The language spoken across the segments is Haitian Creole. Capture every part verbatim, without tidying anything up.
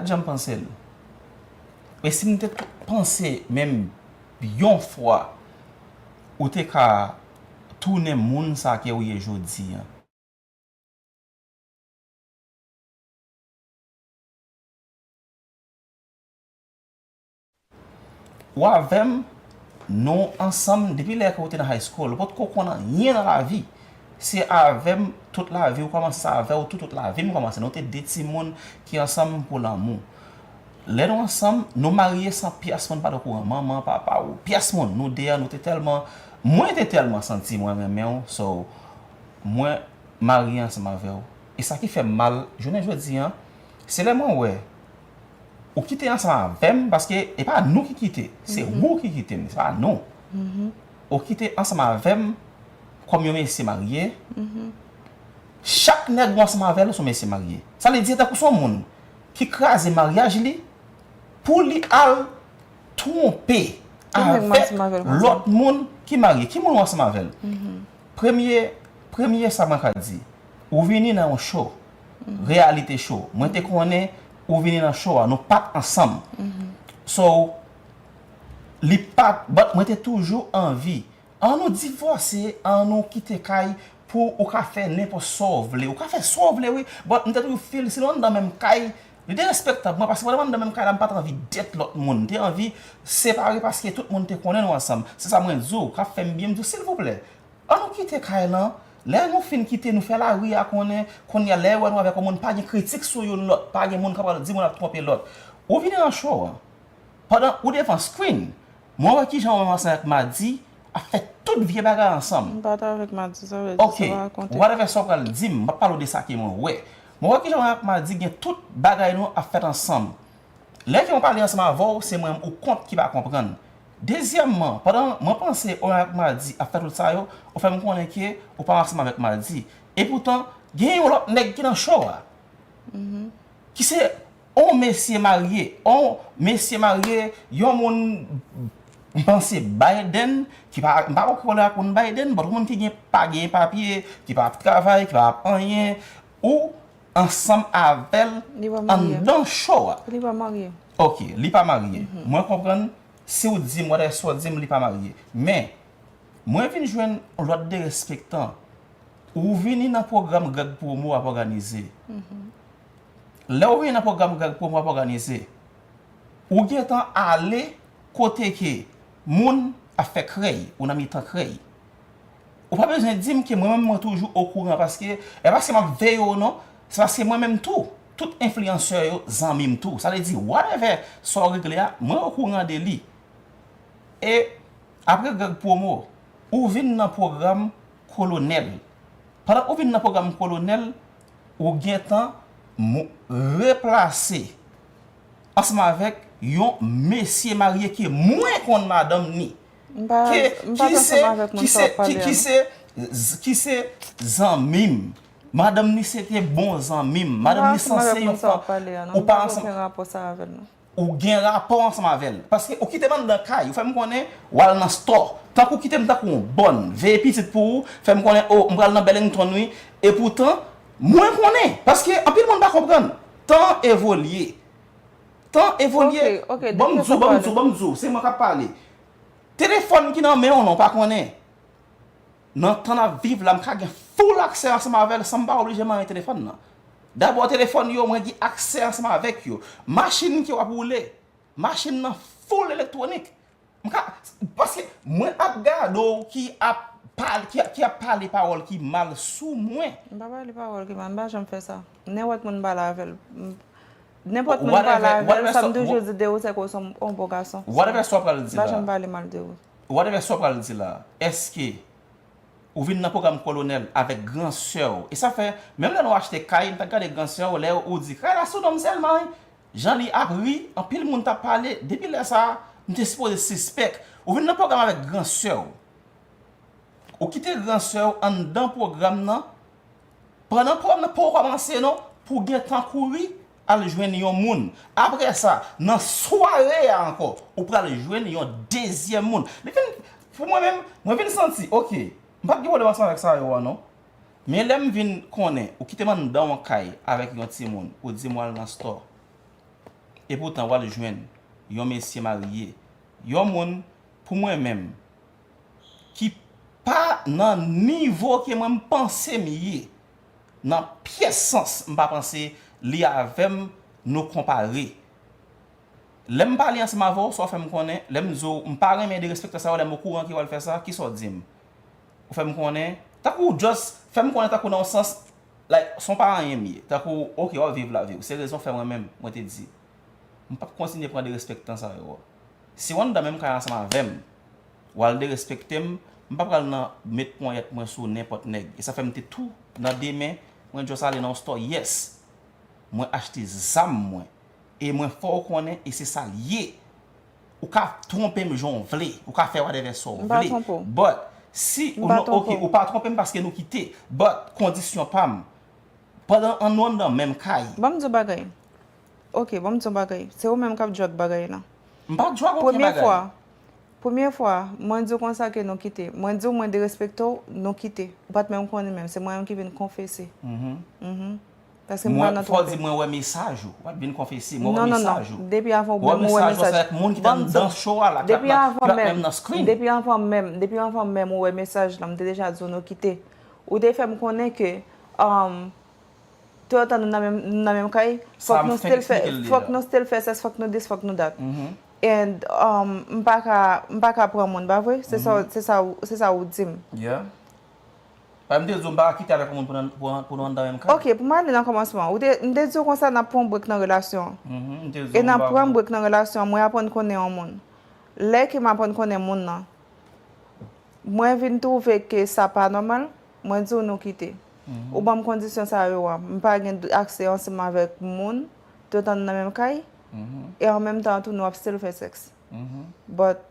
janm panse l. E si m te panse menm yon fwa, ou te ka tounen moun sa ke ou ye jodi a. Ou avè m, nou ansanm depi lè ke ou te nan high school. Ou potko konn anyen nan lavi. Se avè m tout lavi, ou kòmanse avè w tou, tout lavi m kòmanse. Nou te de timoun ki ansanm pou lanmou. Lè nou ansanm, nou marye san pyès moun pa t okouran. Manman, papa, ou, pyès moun. Nou de a, nou te tèlman, mwen te tèlman santi mwen renmen w. So, mwen marye ansanm avè w. E sa ki fè m mal, jounen jodi a, se lè mwen wè ou kite ansanm avè m, paske e pa nou ki kite, se ou ki kite m, se pa nou. Ou kite ansanm avè m kòm yon mesye marye. Chak nèg ou ansanm avè l, se yon mesye marye. Sa vle di, tankou se yon moun ki kraze maryaj li, pou li al twonpe avèk lòt moun ki marye. Ki moun ou ansanm avè l? Premye, premye sa mwen ka di, ou vini nan yon show, Reality Show. Mwen te konnen ou vini nan show a, nou pa t ansanm. So, li pa t, but mwen te toujou anvi, an nou divòse, an nou kite kay pou ou ka fè nenpòt sa w vle. Ou ka fè sa w vle, wi, but m te toujou feel, si nou anndan menm kay, li derespektan mwen, paske pandan m anndan menm kay la, m pa t anvi date lòt moun. M te anvi separe paske tout moun te konnen nou ansanm. Se sa mwen di w, k ap fè m byen, m di w, silvouplè, an nou kite kay lan. Lè nou fin kite, nou fè lari a konnen, kounye a lè yo wè nou avèk yon moun, pa gen kritik sou youn lòt, pa gen moun k ap pral di moun ap twonpe lòt. Ou vini nan show an, pandan ou devan screen, mwen wè kijan ou menm ansanm ak Madi ap fè tout vye bagay ansanm. M pa t avèk Madi, sa vle di, ok, sa pa rakonte. Whatever sa w pral di m, m ap pale w de sa ke mwen wè. Mwen wè kijan ou menm ak Madi gen tout bagay nou ap fèt ansanm. Lè ke mwen pale ansanm avè w, se mwen ou kont ki pa konprann. Dezyèmman, pandan mwen panse ou menm ak Madi ap fè tout sa yo, ou fè m konnen ke ou pa ansanm avèk Madi. Epoutan, gen yon lòt nèg ki nan show a. Ki se yon mesye marye, yon mesye marye, yon moun, m panse Biden, ki pa, m pa konn ki koulè ak moun Biden, but yon moun ki gen, pa gen papye, ki pa ap travay, ki pa ap anyen, ou ansanm avè l anndan show a. Li pa marye. Ok, li pa marye. Mwen konprann, si w di m, whatever sa w di m, li pa marye. Men, mwen vin jwenn yon lòt derespektan. Ou vini nan pwogram Greg Promo ap òganize. Lè ou vini nan pwogram Greg Promo ap òganize, ou gentan ale kote ke moun ap fè krèy, ou nan mitan krèy. Ou pa bezwen di m ke mwen menm mwen toujou okouran, paske, e paske m ap veye w non, se paske mwen menm tou, tout enfliyansè yo zanmi m tou. Sa vle di, whatever sa w regle a, mwen okouran de li. E apre Greg Promo, ou vin nan pwogram Kolonèl. Pandan ou vin nan pwogram Kolonèl, ou gentan mo-, replase ansanm avèk yon mesye marye ke mwen konn madanm ni. M pa, ke, m pa ki se, ansanm avèk moun ki sa w se, ap pale ki, a, ki non. Se, z-, ki se zanmi m. Madanm ni se te bon zanmi m. Madanm ni sanse yon fanm. Ou pa ansanm. Ou gen rapò sa avè l non. Ou gen rapò ansanm avè l. Paske ou kite m anndan kay, ou fè m konnen w al nan store. Tankou kite m tankou yon bòn, veye pitit pou ou, fè m konnen, o, m pral nan Burlington wi. Epoutan, mwen konnen. Paske anpil moun pa konprann. Tan evolye. Tan evolye. Ok, ok, ban m di w, ban m di w, ban m di w, se mwen k ap pale. Telefòn ki nan men w lan, w pa konnen. Nan tan n ap viv la, m ka gen full aksè ansanm avè l san m pa oblije manyen telefòn nan. Dabò, telefòn yo, mwen gen aksè ansanm avèk yo. Machin ke w ap woule, machin nan full elektwonik. M ka, paske mwen ap gade w ki ap pale, ki, ki ap pale pawòl ki mal sou mwen. M pa pale pawòl ki mal, m pa janm fè sa. Nenpòt moun m pale avè l. M, nenpòt moun m pale avè l, sa m toujou di de ou, se ke w se yon, yon bon gason. Whatever sa w pral di la. M pa janm pale mal de ou. Whatever sa w pral di la, èske ou vin nan pwogram Kolonèl avèk gran sè w? E sa fè, menm lè nou achte kay, m t ap gade gran sè w, lè ou di, kay la sou non m sèlman, wi. Jan li ap ri, anpil moun t ap pale, depi lè sa a, m te sipoze sispèk. Ou vin nan pwogram avèk gran sè w. Ou kite gran sè w anndan pwogram nan, pandan pwogram nan poko kòmanse non, pou w gentan kouri al jwenn yon moun. Apre sa, nan sware a ankò, ou pral jwenn yon dezyèm moun. Li vin, pou mwen menm, mwen vin santi, ok, m p ap gen pwoblèm ansanm avèk sa yo a non. Men lè m vin konnen, ou kite m anndan yon kay avèk yon timoun, ou di m w al nan store. Epoutan, w al jwenn yon mesye marye, yon moun, pou mwen menm, ki pa nan nivo ke mwen m panse m ye, nan pyès sans, m pa panse li avè m nou konpare. Lè m pale ansanm avè w, sa w fè m konnen, lè m di w m pa renmen derespektan sa yo, lè m okouran ke w al fè sa, kisa w di m? Ou fè m konnen, tankou w just fè m konnen tankou nan yon sans, like, se yon pa anyen m ye. Tankou, oke, w ap viv lavi w. Se rezon fè mwen menm, mwen te di, m p ap kontinye pran derespektan sa yo. Si w anndan menm kay ansanm avè m, w al derespekte m, m pa pral nan met ponyèt mwen sou nenpòt nèg. E sa fè m te tou nan demen, mwen just ale nan yon store, yes. Mwen achte zam mwen. E mwen fè w konnen, e se sa l ye. Ou ka twonpe m jan w vle, ou ka fè whatever sa w vle. But, si ou, ok, ou pa twonpe m paske nou kite. But, kondisyon pa m, pandan an nou anndan menm kay. Ban m di w bagay. Ok, ban m di w bagay. Se ou menm k ap drag bagay la. M pa drag okenn bagay. Premye fwa, premye fwa, mwen di w konsa ke nou kite. Mwen di w mwen derespekte w, nou kite. Ou pa t menm konnen menm, se mwen menm ki vin konfese. Mhm. Paske m pa nan twonpe. Fò w di mwen wè mesaj ou. W ap vin konfese, mwen wè mesaj ou. Non, non, non. Depi avan ou menm ou wè mesaj. Ou wè mesaj ou, se avèk moun ki t anndan show a la, ki t ap nan, ki t ap menm nan screen. Depi avan menm, depi avan menm ou wè mesaj la, m te deja di w nou kite. Ou te fè m konnen ke, um, tout otan nou nan menm, nou nan menm kay, fòk nou still fè, fòk nou still fè sex, fòk nou this, fòk nou that. And, um, m pa ka, m pa ka pran moun, pa vre? Se sa, se sa, se sa ou di m. Yeah. Paske m te di w m pa ka kite avèk yon moun pou nan, pou, pou nou anndan menm kay. Ok, pou m ale nan kòmansman. Ou te, m te di w konsa n ap pran break nan relasyon an. Mhm, m te di w m pa pran. E n ap pran break nan relasyon an, mwen aprann konnen yon moun. Lè ke m aprann konnen moun nan, mwen vin twouve ke sa pa nòmal, mwen di w nou kite. Mhm. Ou ban m kondisyon sa yo a, m pa gen aksè ansanm avèk moun, tout otan nou nan menm kay, mhm, e an menm tan tou nou ap still fè sex. Mhm. But,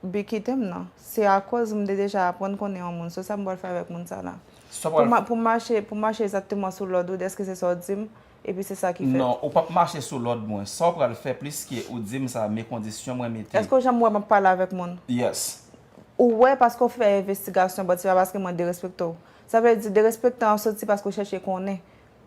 bi kite m nan. Se akoz m te deja aprann konnen yon moun. So sa m pral fè avèk moun sa la? Pou ma-, pou m mache, pou m mache egzakteman sou lòd ou, dèske se sa w di m, epi se sa ki fèt. Non, ou p ap mache sou lòd mwen. Sa w pral fè, pliske ou di m sa, men kondisyon mwen mete. Èske w janm wè m ap pale avèk moun? Yes. Ou wè paske w fè envestigasyon, but se pa paske mwen derespekte w. Sa vle di, derespektan an soti paske w chèche konnen.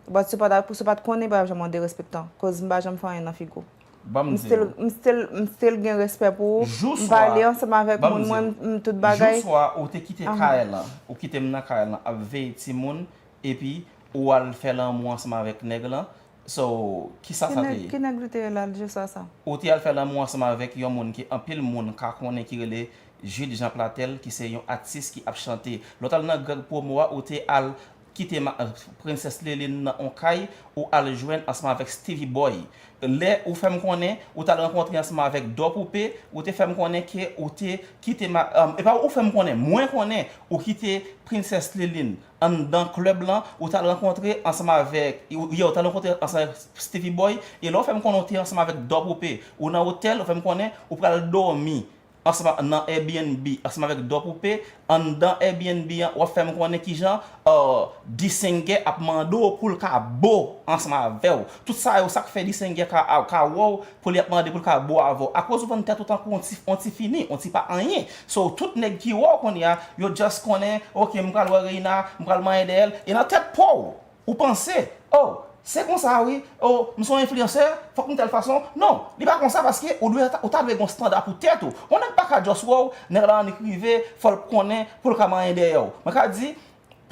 But si w pa t, si w pa t konnen, pa t ap janm yon derespektan. Koz m pa janm fè anyen nan figi w. Ban m di w. M still, m still, m still gen respè pou ou. M pale ansanm avèk moun mwen, m, m tout bagay. Jou swa ou te kite kay lan, ou kite m nan kay lan ap veye timoun, epi ou al fè lanmou ansanm avèk nèg lan. So, kisa sa te ye? Ki nèg, ki nèg li te ye la, jou swa sa? Ou te al fè lanmou ansanm avèk yon moun ke anpil moun ka konnen ki rele Jude Jean Platel, ki se yon atis ki ap chante. Lè w t al nan Greg Promo a, ou te al kite ma-, Princess Liline nan on kay, ou al jwenn ansanm avèk Stevie Boy. Lè ou fè m konnen, ou t al rankontre ansanm avèk Dò Poupe, ou te fè m konnen ke ou te kite ma-, um, e pa ou fè m konnen, mwen konnen, ou kite Princess Liline anndan klèb lan, ou t al rankontre ansanm avèk, ou, yeah, ou t al rankontre ansanm avèk Stevie Boy, e lè ou fè m konnen ou te ansanm avèk Dò Poupe, ou nan otèl, ou fè m konnen, ou pral dòmi ansanm a-, nan Airbnb, ansanm avèk Dò Poupe, anndan Airbnb an, w ap fè m konnen kijan, uh, Disengè ap mande w pou l ka bo ansanm avè w. Tout sa yo, sa k fè Disengè ka, a, ka wè w, pou li ap mande pou l ka bo avè w. Akoz ou vann tèt ou tankou on ti, on ti fini, on ti pa anyen. So, tout nèg ki wè w kounye a, yo just konnen, ok, m pral wè Reina, m pral manyen dèyè l, e nan tèt pa w. Ou panse, oh, se konsa wi, oh, m se yon enfliyansè, fòk m tèl fason. Non, li pa konsa paske ou dwe, ou ta dwe gen yon standa pou tèt ou. Yon nèg pa ka just wè w, nèg la annik rive, fò l konnen pou l ka manyen dèyè w. Mwen ka di,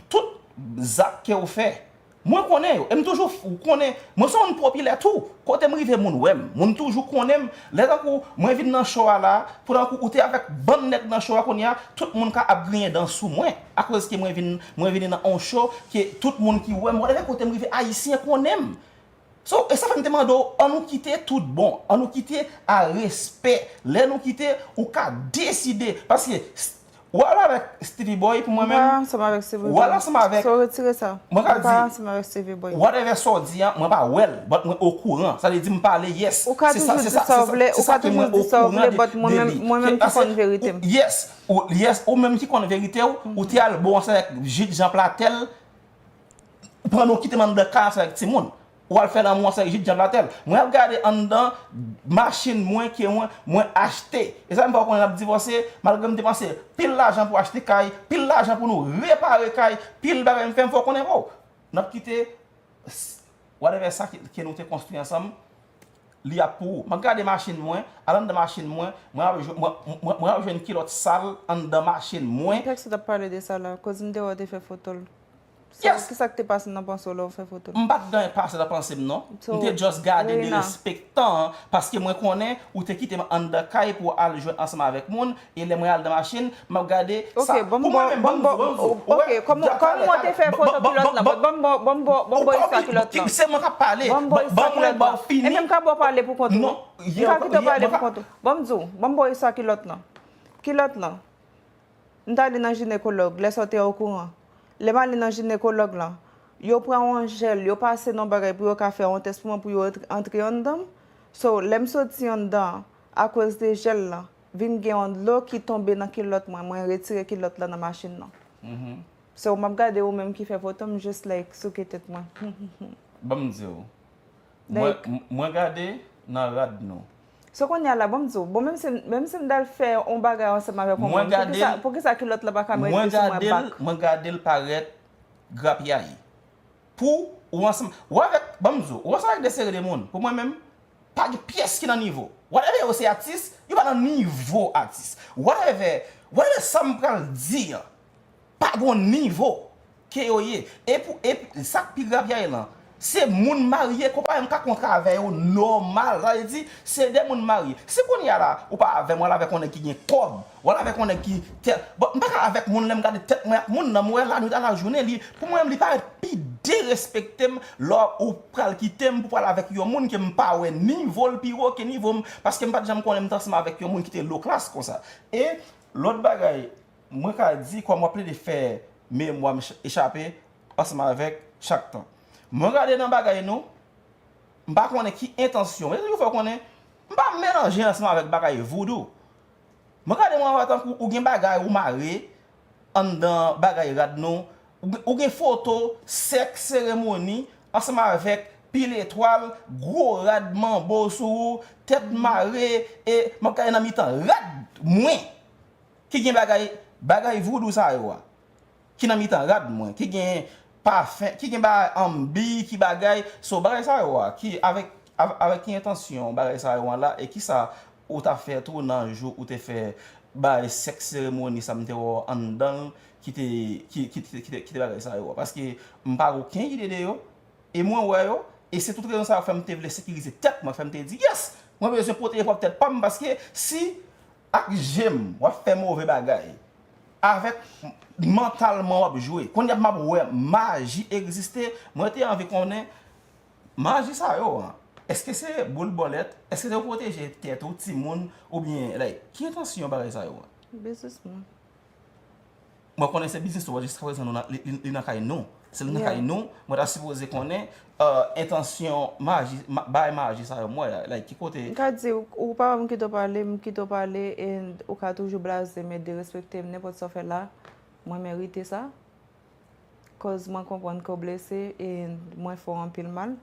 tout zak ke ou fè, mwen konnen yo, e m toujou f-, ou konnen, mwen se yon moun popilè tou. Kote m rive, moun wè m, moun toujou konnen m. Lè tankou mwen vin nan show a la, pou tankou ou te avèk bann nèg nan show a kounye a, tout moun ka ap griyen dan sou mwen. Akoz ke mwen vin, mwen vini nan on show ke tout moun ki wè m, whatever kote m rive, Ayisyen konnen m. So, e sa fè m te mande w, an nou kite tout bon, an nou kite a respè. Lè nou kite, ou ka deside. Paske, s-, w al avèk Stevie Boy pou mwen menm. M pa ansanm avèk Stevie Boy. W al ansanm avèk. So, retire sa. Mwen ka di, m pa ansanm avèk Stevie Boy. Whatever sa w di an, mwen pa wè l, but mwen okouran. Sa vle di m pale, yes. Ou ka toujou di sa w vle, ou ka toujou di sa w vle, but mwen menm, mwen menm ki konn verite m. Yes. Ou, yes, ou menm ki konn verite w, ou te al bo ansanm avèk Jude Jean Platel, ou pran nou kite m anndan kay ansanm avèk timoun. Ou al fè lanmou ansanm avèk Jude Jean Platel. Mwen ap gade anndan machin mwen ke mwen, mwen achte. E sa m fè w konnen n ap divòse, malgre m te panse pil lajan pou achte kay, pil lajan pou nou repare kay, pil bagay m fè, m fè w konnen, oh, n ap kite s-, whatever sa ke, ke nou te konstwi ansanm. Li ap pou ou. M ap gade machin mwen, al anndan machin mwen, mwen ap jwenn, mwen, mwen, mwen ap jwenn kilòt sal anndan machin mwen. Pèk sot ap pale de sa la, koz m te wè w te fè foto l. So, kisa k te pase nan panse w lè w fè foto l? M pa t gen anyen pase nan panse m non. M te just gade derespektan an, paske mwen konnen ou te kite m anndan kay pou w al jwenn ansanm avèk moun, e lè mwen al nan machin, m ap gade sa. Ok, ban m ba w, ban m ba w, ok, kòman, kòman w te fè foto kilòt lan? Ban m ba w, ban m ba w, ban m ba w istwa kilòt lan. Se mwen k ap pale. Ban m ba w istwa kilòt lan. Epi m ka ba w pale pou kont ou. Non, m ka kite w pale pou kont ou. Ban m di w, ban m ba w istwa kilòt lan. Kilòt lan. M t ale nan jinekològ, lè sa w te okouran. Lè m ale nan jinekològ lan, yo pran yon jèl, yo pase nan bagay pou yo ka fè yon tès pou mwen, pou yo antre, antre anndan m. So, lè m soti anndan an, akoz de jèl lan, vin gen yon dlo ki tonbe nan kilòt mwen, mwen retire kilòt lan nan machin nan. So, m ap gade ou menm ki fè foto, m just like souke tèt mwen. Ban m di w. Mwen, m- mwen gade nan rad nou. So kounye a la, bon, m di w, bon, menm si, menm si m t al fè yon bagay ansanm avèk yon moun, poukisa, poukisa kilòt la pa ka m ret li sou mwen bak? Mwen gade l parèt grapyay. Pou ou ansanm, ou avèk, ban m di w, ou ansanm avèk de seri de moun. Pou mwen menm, pa gen pyès ki nan nivo. Whatever yo se atis, yo pa nan nivo atis. Whatever, whatever sa m pral di an, pa gon nivo ke yo ye. E pou, e sa k pi grav, Yael, lan, se moun marye, konpayi m ka kontre avè yo nòmal. Sa vle di, se de moun marye. Si kounye a la, ou pa avè m, w al avèk yon nèg ki gen kòb, w al avèk yon nèg ki tèl. Bon, m pa ka avèk moun, lè m gade tèt mwen ak moun nan, m wè lannuit a lajounen, li, pou mwen, li parèt pi derespekte m lè ou pral kite m pou pral avèk yon moun ke m pa wè nivo l pi wo ke nivo m, paske m pa t janm konnen m t ansanm avèk yon moun ki te low class konsa. E lòt bagay, mwen ka di kòm w ap plede fè memwa m ch- echape ansanm avèk chak tan. Mwen gade nan bagay nou, m pa konnen ki entansyon. E toujou fè w konnen, m pa melanje ansanm avèk bagay voodoo. Mwen gade mwen wè tankou ou gen bagay ou mare anndan bagay rad nou. Ou gen, ou gen foto sèk seremoni ansanm avèk pil etwal, gwo rad manbo sou ou, tèt mare, e m ap gade nan mitan rad mwen. Ki gen bagay, bagay voodoo sa yo a, ki nan mitan rad mwen, ki gen pafen, ki gen bagay anbi, ki bagay, so bagay sa yo a, ki avèk, avèk, avèk ki entansyon bagay sa yo a la, e kisa ou ta fè tou nan jou ou te fè bagay sèk seremoni sa m te wè w anndan l, ki te, ki, ki, ki, ki te, ki te bagay sa yo a? Paske m pa gen okenn ide de yo, e mwen wè yo, e se tout rezon sa yo fè m te vle sekirize tèt mwen, fè m te di, yes, mwen bezwen pwoteje pwòp tèt pa m, paske si ak je m w ap fè move bagay, avèk mantalman w ap jwe, kounye a m ap wè maji egziste, mwen te anvi konnen maji sa yo an, èske se boul bòlèt, èske se pou pwoteje tèt ou, timoun, oubyen, like, ki entansyon bagay sa yo an? Biznisman. Mwen konnen se biznis ou, jiskaprezan nou nan, li, li, li nan kay nou. Si li nan kay nou, mwen ta sipoze konnen, euh, entansyon maji, ma- bay maji sa yo. Mwen, like, ki kote. M ka di, ou, ou pa wè m kite w pale, m kite w pale, e ou ka toujou blaze m e derespekte m, nenpòt sa w fè la, mwen merite sa. Koz mwen konprann ke w blese, e mwen fè w anpil mal.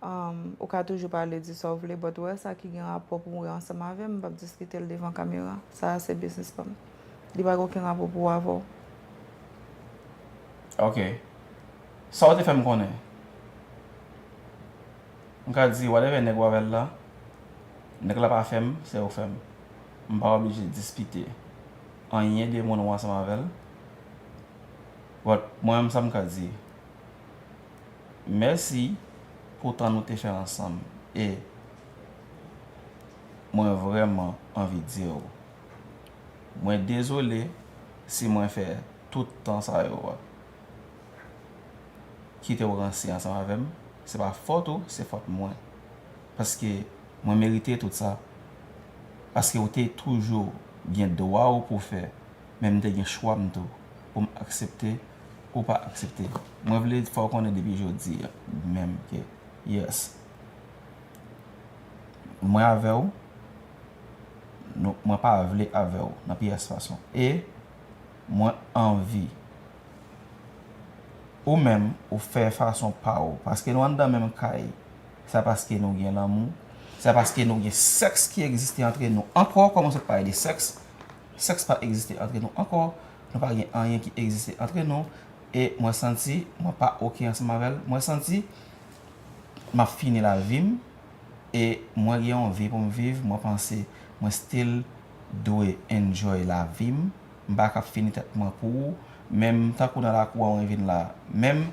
Um, ou ka toujou pale di sa w vle, but ou wè sa ki gen rapò pou mwen ansanm avè m, m p ap diskite l devan kamera. Sa a se biznis pa m. Li pa gen okenn rapò pou avè w. Ok. Sa w te fè m konnen. M ka di, whatever nèg w avè l la, nèg la pa fè m, se ou fè m. M pa oblije dispite anyen de moun ou ansanm avè l. But mwen menm sa m ka di, mèsi pou tan nou te fè ansanm. E mwen vrèman anvi di w, mwen dezole si mwen fè tout tan sa yo a. Kite w ranse ansanm avè m, se pa fòt ou, se fòt mwen. Paske mwen merite tout sa. Paske ou te toujou gen dwa w pou fè, men m te gen chwa m tou, pou m aksepte ou pa aksepte. Mwen vle fè w konnen depi jodi a menm ke, yes, mwen avè w, nou, mwen pa vle avè w nan pyès fason. E mwen anvi ou menm, ou fè fason pa w. Paske nou anndan menm kay, se paske nou gen lanmou, se paske nou gen sèks ki egziste antre nou ankò, kòm ou sot pale de sèks, sèks pa egziste antre nou ankò, nou pa gen anyen ki egziste antre nou, e mwen santi mwen pa oke ansanm avè l, mwen santi m ap fini lavi m, E mwen gen yon vi pou m viv, mwen panse mwen still dwe enjoy lavi m. M pa ka fini tèt mwen pou ou. Menm tankou nan lakou an, mwen vin la. Menm